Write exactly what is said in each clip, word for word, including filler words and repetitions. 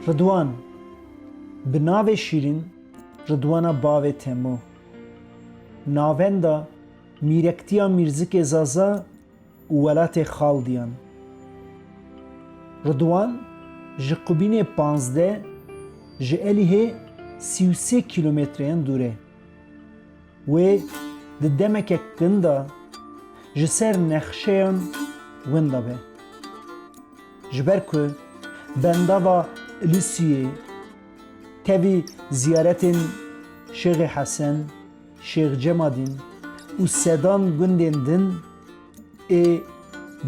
Ridwan, bi navê şîrîn, Ridwana bavê Temo. Navenda mîrektiya Mîrzikê Zaza û welatê Xaldiyan. Ridwan ji Qubînê panzdeh, ji Elîhê sî û sê kîlometreyan dûr e. Wê di demeke kin de ji ser nexşeyan winda be. Ji ber ku bendava Ilisiyê tevî ziyaretên Şêxê Hesen, Şêx Cemadîn û sedan gundên din ê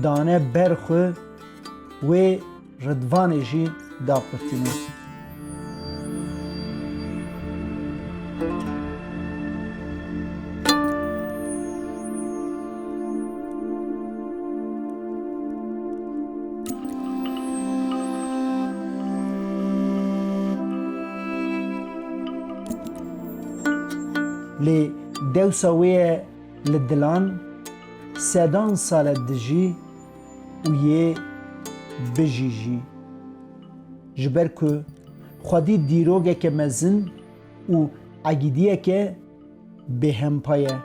dane ber xwe, wê Ridvanê jî daqurtîne. Lê dewsa wê ye li dilan, sedan sal e dijî û yê bijî jî. Ji ber ku xwedî dîrokeke mezin û egîdiyeke bêhempa ye.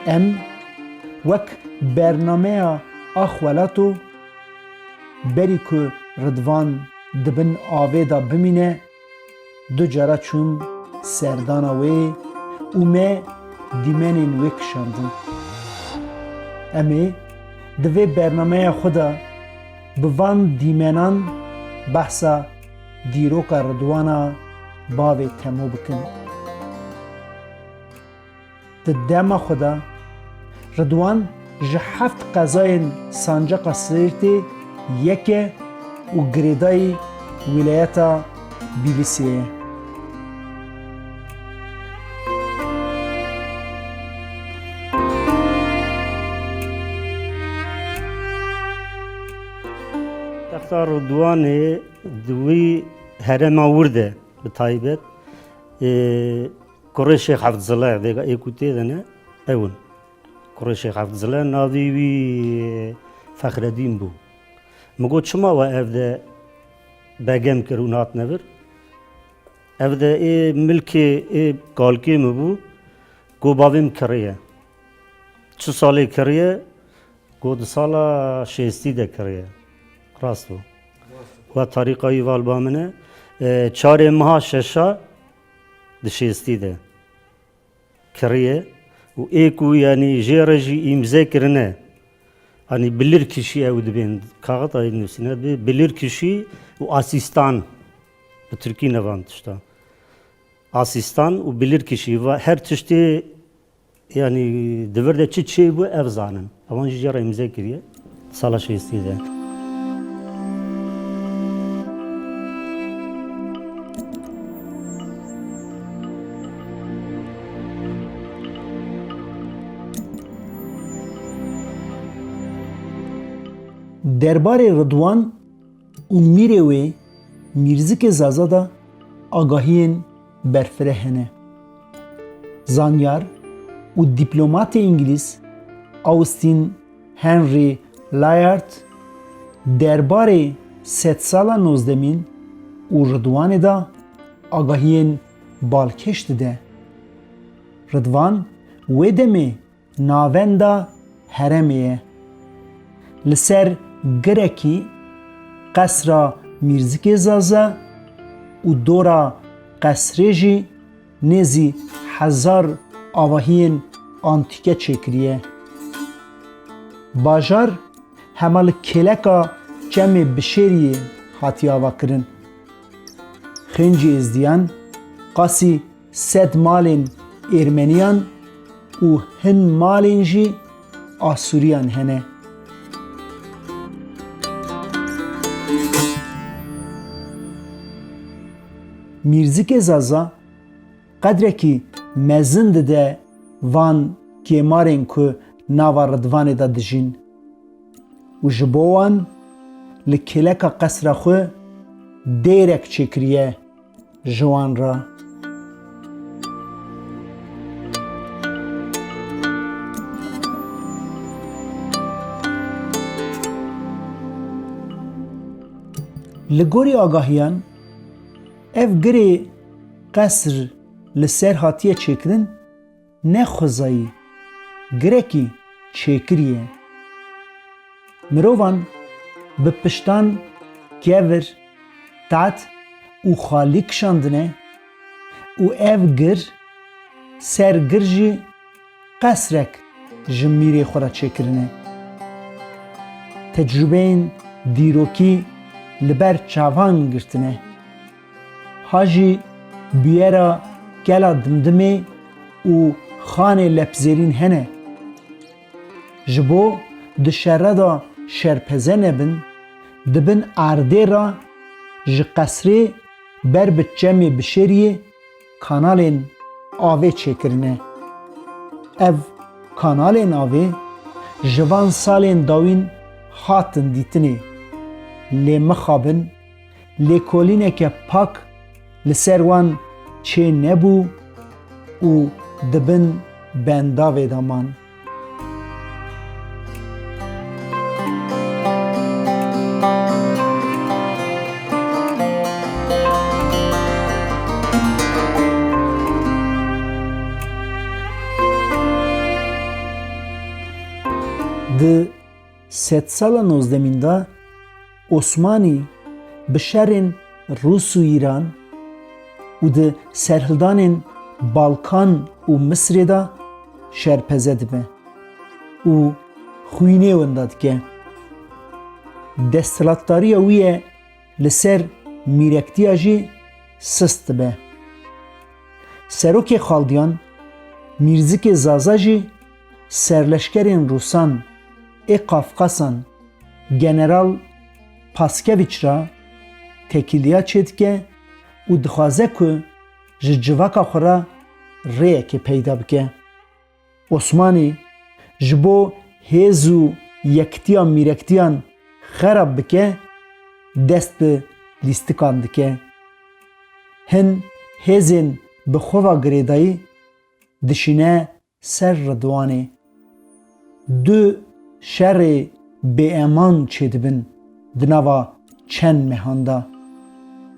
Em wek bernameya Ax Welato, berî ku Ridvan di bin avê de bimîne, du cara çûm serdana wê û me dîmenên wê kişandin. Em ê di vê bernameya xwe de bi van dîmenan behsa dîroka Ridwana bavê Temo bikin. Di dema xwe de Ridwan ji heft qezayên Sancaqa Sêrtê yek e û girêdayî wîlayeta Bîlîsê ye. Texta Ridwanê di wî herêma wir de bi taybet, ê, Kurê Şêx Heft Zile, vêga ê ku tê de ne, ew in. Kurê Şêx Heft Zile, navê wî, e, Fexredîn bû. Min got, "Çima we ev de begem kir û nat nevir?" Ev de ê milkê ê kalkê min bû, got, "Bavê min kiriye." "Çi salê kiriye?" Got, "Di sala şêstî de kiriye." Rast bû. Wa tarîqa wî val ba min e. E, çarê meha şeşa di şêstî de kiriye û ê ku, yanî, jê re jî îmze kirine, yanî, bilirkişî ew dibên, kaxita nivîsîne dibê bilirkişî û asîstan, bi tirkî ne van tişta. Asîstan û bilirkişî, va-, her tiştê, yanî, di vir de çi çêbû, ev zanin. Ewan jî jê re îmze kiriye. Sala şêstî de. Derbarê Ridwan û mîrê wê Mîrzikê Zaza de agahiyên berfireh hene. Zanyar û dîplomatê îngilîz Austin Henry Layard derbarê sedsala nozdemîn û Ridwanê de agahiyên balkêş dide. Ridwan wê demê navenda herêmê ye. Li ser girekî qesra Mîrzikê Zaza û dora qesrê jî nêzî hezar avahiyên antîke çêkiriye. Bajar hema li kêleka Çemê Bişêriyê hatiye avakirin. Xêncî Êzdiyan qasî sed malên Êrmeniyan û hin malên jî Asûriyan hene. Mîrzikê Zaza qedrekî mezin dide van kêmarên ku nava Ridvanê de dijîn û ji bo wan li kêleka qesra xwe dêrek çêkiriye ji wan re. Li gorî agahiyan, ev girê qesr li ser hatiye çêkirin ne xwezayî, girekî çêkirî ye. Mirovan bi piştan kevir, tat û xalî kişandine û ev gir, ser gir jî qesrek ji mîrê xwe re çêkirine. Tecrûbeyên dîrokî li ber çavan girtine. Ha jî bûyera kela Dimdimê û Xanê Lepzêrîn hene. Ji bo di şere de şerpeze nebin, di bin erdê re ji qesrê ber bi çemê Bişêriyê kanalên avê çêkirine. Ev kanalên avê ji van salên dawîn hatin dîtinê, lê mixabin lêkolîneke pak li ser wan çê nebû û di bin bendavê de man. Di sedsala nozdemîn de Osmanî bi şerên Rûs û Îran û di serhildanên Balkan û Misirê de şerpeze dibe û xwînê winda dike. Desthilatdariya wî ye li ser mîrektiya jî sist dibe. Serokê Xaldiyan, Mîrzikê Zaza jî serleşkerên Rûsan ê Qafqasan General Paskevîç re tekîliya çêdike û dixwaze ku ji civaka xwe re rêyekê peyda bike. Osmanî ji bo hêz û yekitiya mîrektiyan xerab bike, dest bi lîstikan dike. Hin hêzên bi xwe ve girêdayî dişîne ser Ridwanê. Du şerê bêeman çêdibin di nava çend mehan de,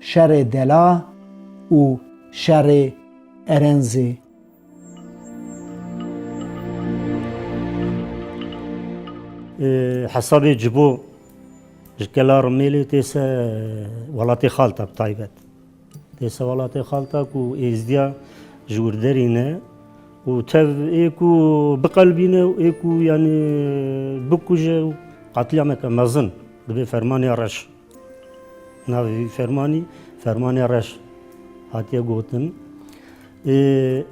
şerê Dela û şerê Erenzê. Ê, hesabê Cibo ji Kela Rimêlê tê se welatê Xalta bi taybet. Tê se welatê Xalta ku Êzdiya ji wir derî ne û tev ê ku biqelbîne û ê ku, yanî, bikuje û qetlîameke mezin dibe fermanê reş. Navê wî fermanî, fermanê reş hatiye gotin. Ê,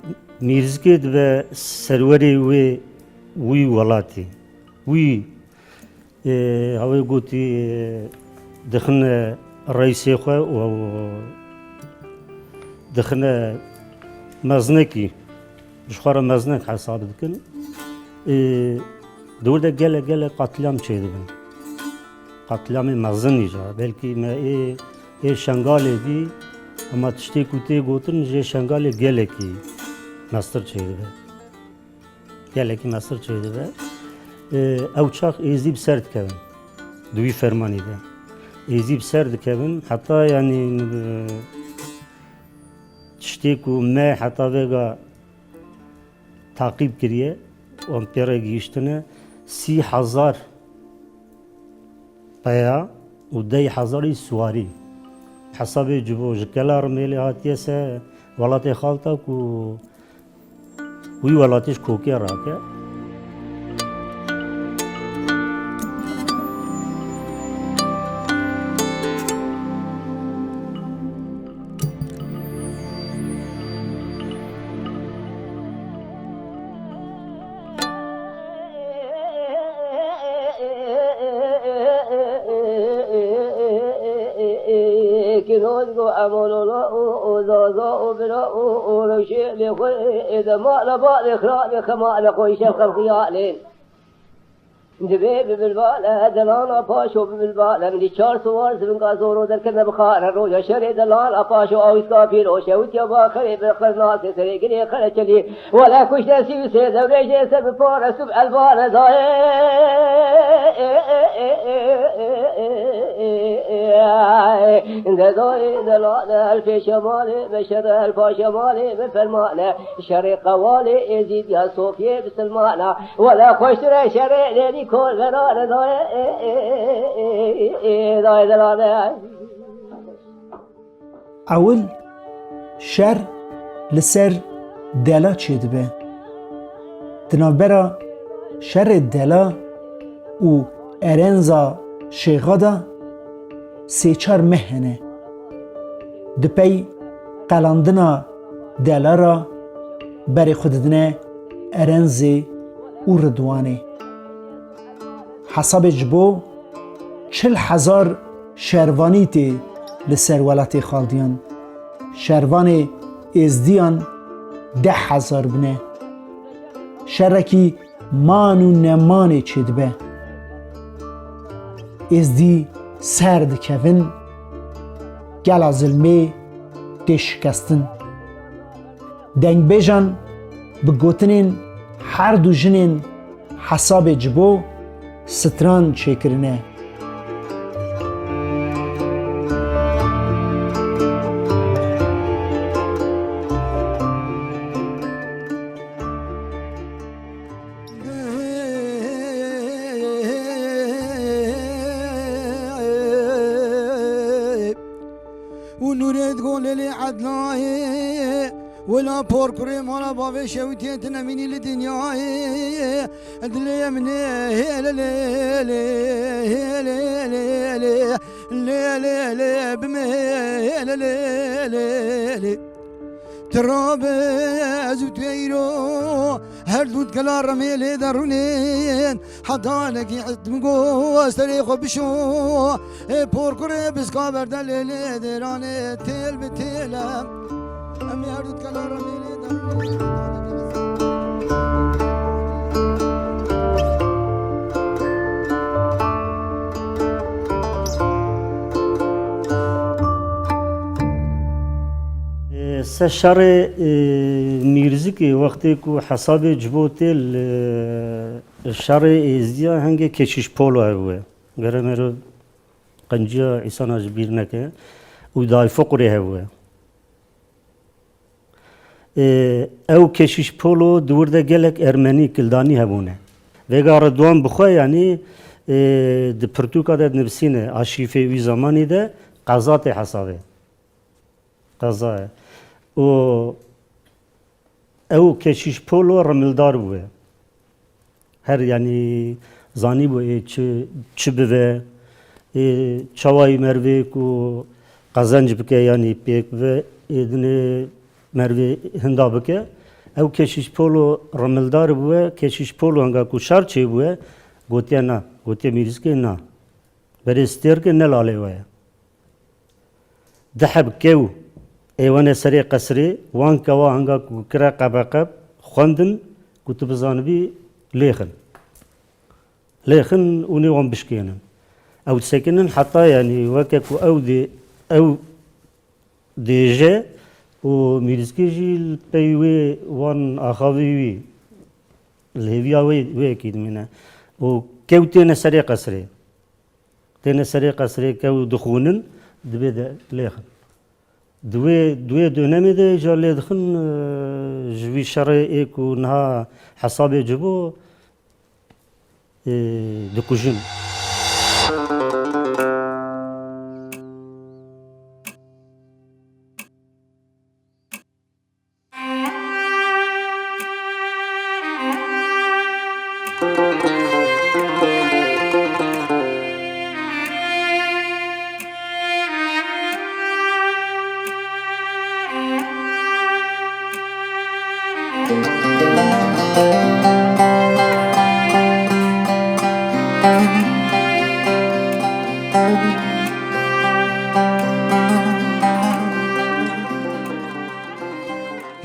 Mîrzikê dibe serwerê wê, wî welatî. Wî, ê, hewê gotî, ê, dixine reîsê xwe û dixine meznekî, ji xwe re meznek hesab dikin. Ê, di wir de gelek, gelek qetlîam çêdibin. Qetlîamê mezin îca. Belkî me ê, ê Şengalê dî, ema tiştê ku tê gotin, jê Şengalê gelekî mestir çêdibe. Gelekî mestir çêdibe. Ê, ew çax êzî bi ser dikevin. Di wî fermanî de. Êzî bi ser dikevin. Heta, yanî, ê, tiştê ku me heta vêga taqîb kiriye, wan pê re gihîştine sî hezar peya û deh hezarî siwarî. Hesabê Cibo ji Kela Rimêlê hatiye se welatê Xalta ku wî welatî ji kokê rake. Kînoz go emolola û, û zaza û bira û, û rewşê lê xwe ê de mala ba lê xira lê xema lê xwe îşev xem xiyalên. Divê bi bilbale delala paşo bi bilbale min dî çar siwar zivinga zoro derkirine bi xare roja şerê delala paşo awîska pîroşe witiya ba xerê bi xernasê serê girê xere çelî. Wele kuşte sî û sê dewrê jê ser bi pare sub elvane dayê. De dayê delale el pêşemalê me şere el paşemalê me fermane. Şerê qewalê êzîdiya Sofiyê bisilmana. Wele xweştir e şerê lêlî kol verane dayê. Dayê delale. Ewil şer li ser dela çêdibe. Di navbera şerê dela û erenza şêxa de sê çar meh hene. Di pey qelandina dela re berê xwe didine erenzê û ridwanê. Hesabê ji bo çil hezar şervanî tê li ser welatê Xaldiyan. Şervanê êzdiyan deh hezar bûne. Şerekî man û nemanê çêdibe. Êzdî ser dikevin, gela zilmê tê şikestin. Dengbêjan bi gotinên her du jinên Hesabê Cibo stran çêkirine. Û nûrê digolê lê edlayê, wela porkurê mala bavê şewitiyê tine mînî li dinyayê. Dilê min ê, hê lê lê lê, hê lê lê lê, lê lê lê, bimê, hê lê lê lê lê. Tirabe ez û tu îro, her du dikela remê lê derûnên. Heta nekî ez min got, serê xwe bişo. Ê porkurê biska berde lê lê dêranê têl bi têl e. Em ê her du dikela remê lê derûnên. Ê, se şerê, ê, Mîrzikê wextê ku Hesabê Cibo tê li şerê Êzdiya hingê Keşîş Polo hebûye. Gere mero qenciya îsana ji bîr neke. Û Dayfoqurê hebûye. Ê, ew Keşîş Polo di wir de gelek Ermenî, Kildanî hebûne. Vêga Ridwan bi xwe, yanî, ê, di pirtûka de dinivîsîne, arşîfê wî zamanî de qeza tê hesabê. Qeza ye. Û ew Keşîş Polo rimildar bûye. Her, yanî, zanîbû ê çi, çi bive, ê çawa yî merivê ku qezenc bike, yanî pêk bive, ê dinê merivê hinda bike. Ew Keşîş Polo rimildar bûye, Keşîş Polo hanga ku şer çêbûye, gotiye na, gotiye Mîrîskê na. Berê stêrkê ne lalê we ye. Di heb kew ê wene serê qesrê, wan kewa hanga ku kire qebeqeb, xwendin ku tu bizanibî lêxin. Lêxin û nê wan bişkênin. Ew disekinin heta, yanî weke ku ew dê, ew dêje û Mîrîskê jî li pey wê wan axavê wî, li hêviya wê, wê yekî dimîne. Û kew têne serê qesrê. Têne serê qesrê kew dixwînin, dibê de lêxin. Di wê, di wê dönemê de îcar lê dixin, e, ji wî şerê ê ku niha Hesabê Cibo, e, dikujin.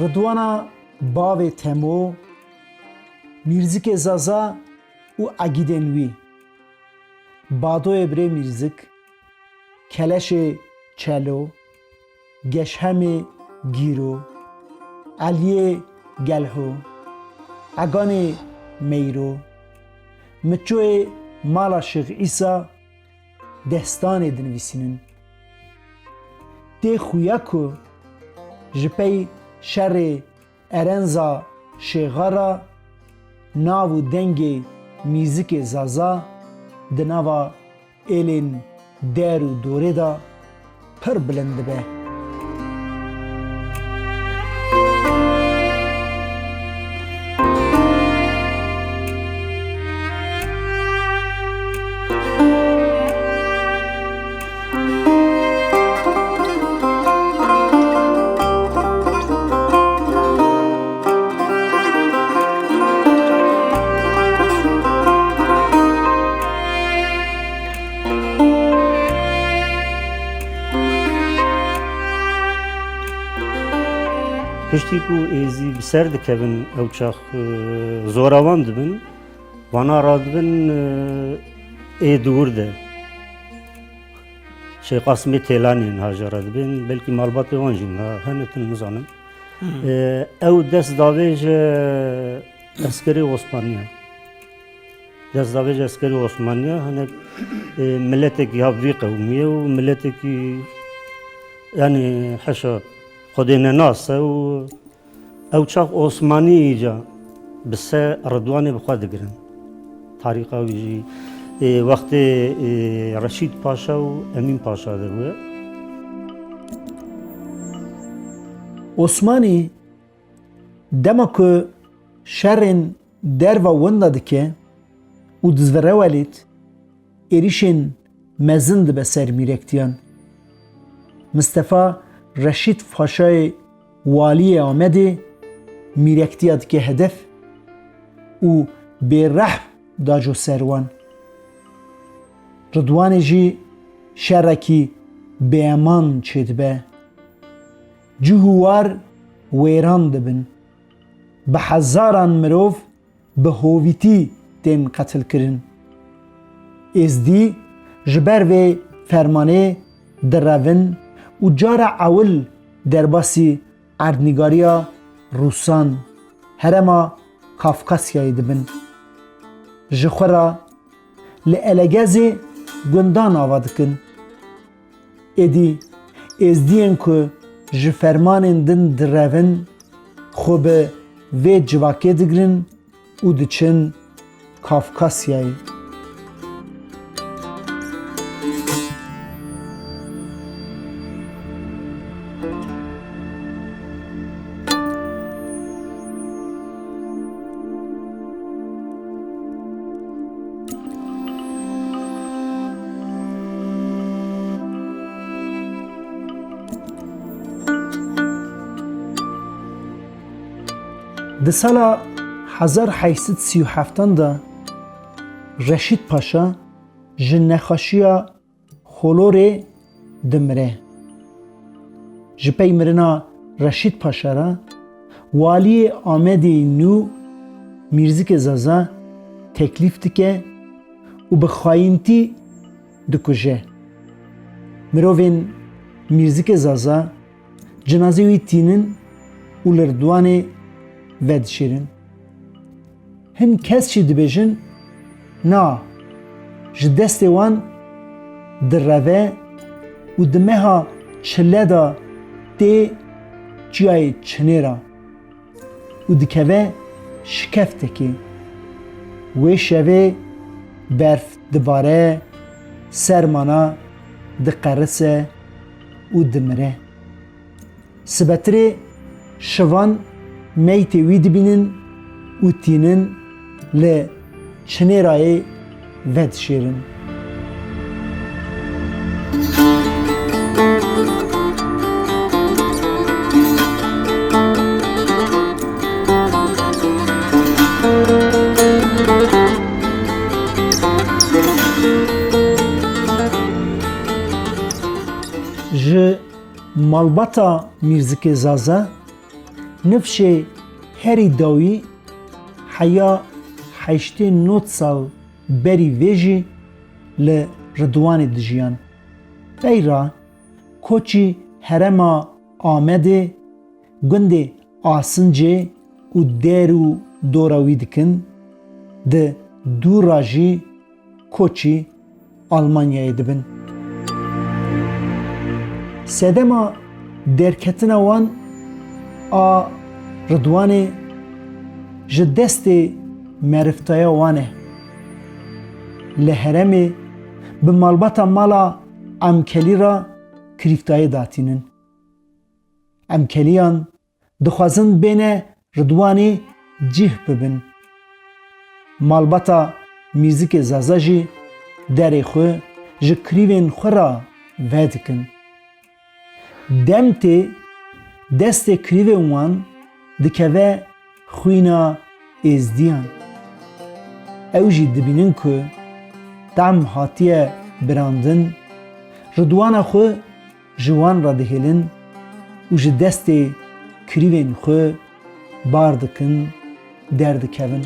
Ridwana bavê Temo, Mîrzikê Zaza û egîdên wî. Badoyê Birê Mîrzik, Keleşê Çelo, Geşhemê Gîro, Eliyê Gelho, Eganê Meyro, Miçoyê Mala Şêx Îsa destanê dinivîsînin. Tê xuya ku ji pey şerê Erenza Şêxa re nav û dengê mîzikê Zaza di nava êlên der û dorê de pir bilind dibe. Piştî ku êzî bi ser dikevin, ew çax, e, zoravan dibin, vana radibin, e, ê di wir de. Şêx Qasimê Têlanê niha jê re dibên, belkî malbatê wan jî niha hene, tu nizanim. Hmm. E, ew dest davêje eskerê Osmaniya. Dest davêje eskerê Osmaniya, hinek, e, miletekî ya vî qewmî ye û miletekî, yanî, heşa Xwedê nenas e û ew çax Osmanî îca bi se Ridwanê bi xwe digirin. Tarîxa wî jî, e, wextê, e, Reşîd Paşa û Emîn Paşa de bûye. Osmanî dema ku şerên derva winda dike û dizvire welêt, êrîşên mezin dibe ser mîrektiyan. Mistefa Reşîd Paşayê waliyê Amedê mîrektiya dike hedef û bêrehm dajo ser wan. Ridwanê jî şerekî bêeman çêdibe. Cih û war wêran dibin. Bi hezaran mirov bi hovîtî tên qetilkirin. Êzdî ji ber vê fermanê direvin û cara ewil derbasî erdnîgariya Rûsan, herêma Kafkasyayê dibin. Ji xwe re li Elegezê gundan ava dikin. Êdî êzdiyên ku ji fermanên din direvin, xwe bi vê civakê digirin û diçin Kafkasyayê. Di sala hezar heyt sed sî û heftan de Reşîd Paşa ji nexweşiya Xolorê dimire. Ji pey mirina Reşîd Paşa re waliyê Amedê nû Mîrzikê Zaza teklîf dike û bi xayîntî dikuje. Mirovên Mîrzikê Zaza cinazê wî tînin û li Ridwanê vedişêrin. Hin kes jî dibêjin, na, ji destê wan direve û di meha çile de tê Çiyayê Çinê re û dikeve şikeftekê. Wê şevê berf dibare, sermana diqerise û dimire. Sibetirê şivan meytê wî dibînin û tînin li Çinêrayê vedişêrin. Ji malbata Mîrzikê Zaza Nifşê herî dawî heya heştê nod sal berî vê jî li Ridwanê dijiyan. Pey re koçî herêma Amedê, gundê Asincê û dêr û dora wî dikin, di dû re jî koçî Almanyayê dibin. Sedema derketina wan a Ridwanê ji destê meriftaya wan e. Li herêmê bi malbata mala Emkelî re kirîftayê datînin. Emkeliyan dixwazin bêne Ridwanê cih bibin. Malbata mîzikê Zaza jî derê xwe ji kirîvên xwe re vedikin. Dem tê destê kirîvên wan dikeve xwîna êzdiyan. Ew jî dibînin ku tam hatiye birandin, Ridwana xwe ji wan re dihêlin û ji destê kirîvên xwe bar dikin, derdikevin.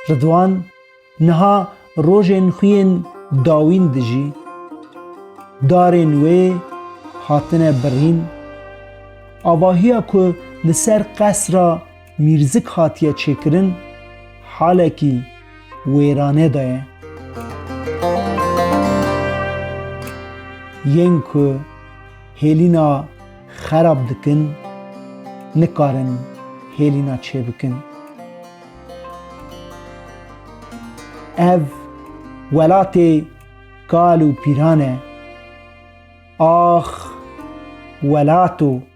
Ridwan niha rojên xwe yên dawîn dijî. Darên wê hatine birîn. Avahiya ku li ser qesra Mîrzik hatiye çêkirin, halekî wêrane de ye. Yên ku hêlîna xerab dikin, nikarin hêlîna çêbikin. Ev welatê kal û pîran e. Ax welato!